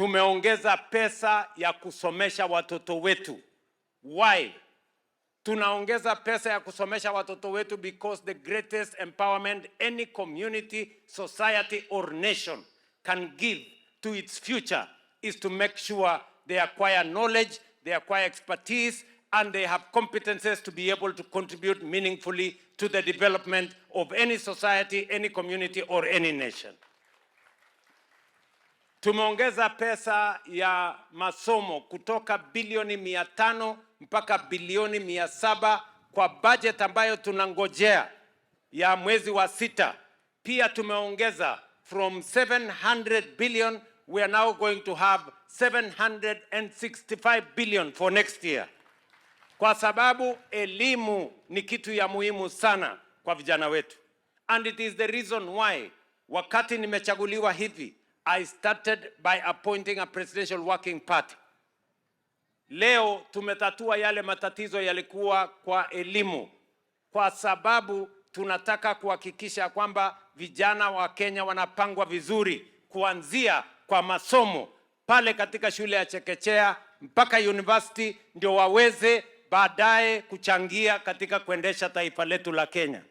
Tumeongeza pesa ya kusomesha watoto wetu. Why? Tunaongeza pesa ya kusomesha watoto wetu because the greatest empowerment any community, society or nation can give to its future is to make sure they acquire knowledge, they acquire expertise, and they have competences to be able to contribute meaningfully to the development of any society, any community, or any nation. Tumeongeza pesa ya masomo kutoka bilioni 500 mpaka bilioni 700 kwa budget ambayo tunangojea ya mwezi wa sita. Pia tumeongeza from 700 billion, we are now going to have 765 billion for next year, kwa sababu elimu ni kitu ya muhimu sana kwa vijana wetu, and it is the reason why wakati nimechaguliwa hivi, I started by appointing a presidential working party. Leo tumetatua yale matatizo yalikuwa kwa elimu, kwa sababu tunataka kuhakikisha kwamba vijana wa Kenya wanapangwa vizuri kuanzia kwa masomo pale katika shule ya chekechea mpaka university, ndio waweze baadaye kuchangia katika kuendesha taifa letu la Kenya.